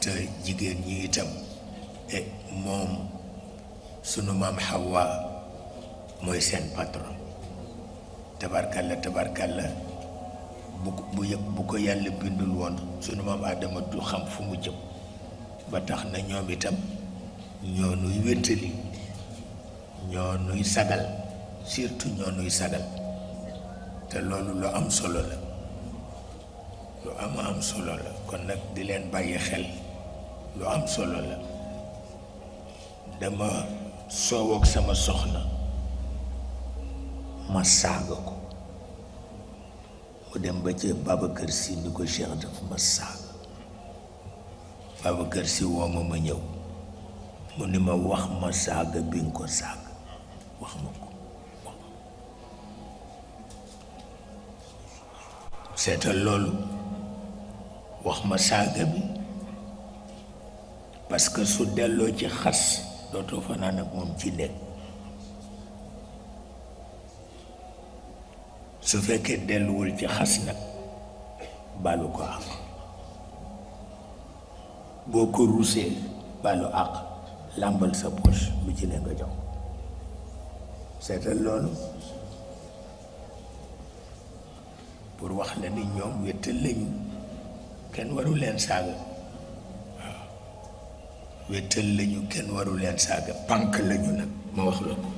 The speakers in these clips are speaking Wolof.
te jigéen ñi itam moom sunu maam Hawa mooy seen patron tabarkalla tabarkalla bu ko yàlla bindul woon sunu maam Adama du xam fu mu jëm ba tax na ñoom itam ñoo nuy wéttali ñoo nuy sagal surtout ñoo nuy sagal te loolu lu am solo la lu am solo la kon nag di leen bàyyi xel lu am solo la dama soow ak sama soxna ma saaga ko mu dem ba ci Babacar Sy ni ko Cheikh dafa ma saaga Babacar Sy woo ma ñëw mu ni ma wax ma saaga bi nga ko saaga wax ma ko seetal loolu wax ma saaga bi parce que su delloo ci xas dootoo fanaan ak moom ci nekk su fekkee delluwul ci xas nag balu ko àq boo ko ruusee balu àq làmbal sa poche lu ci ne nga jox seetal loolu pour wax la ni ñoom wéttal lañu kenn waru leen saaga waaw wéttal lañu kenn waru leen saaga pànk lañu nag ma wax la ko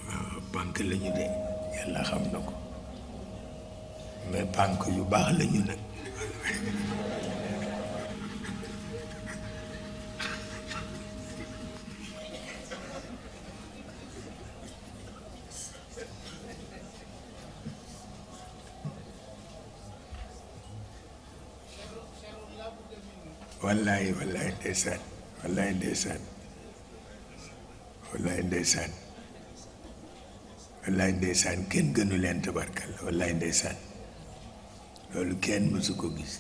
waaw pànk lañu de yàlla xam na ko mais pànk yu baax lañu nag wallaay wallaay ndeysaan wallaay ndeysaan wallaay ndeysaan wallaay ndeysaan kenn gënu leen tabarkal wallaay ndeysaan loolu kenn mësu ko gis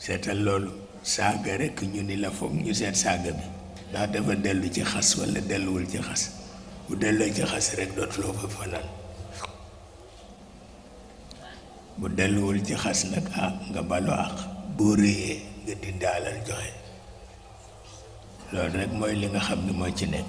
seetal loolu saaga rekk ñu ni la foog ñu seet saaga bi ndax dafa dellu ci xas walla delluwul ci xas bu delloo ci xas rekk dootuloo fa fanaan bu delluwul ci xas nag nga balu àq boo réyee nga dindi alal joxe loolu rekk mooy li nga xam ni moo ci nekk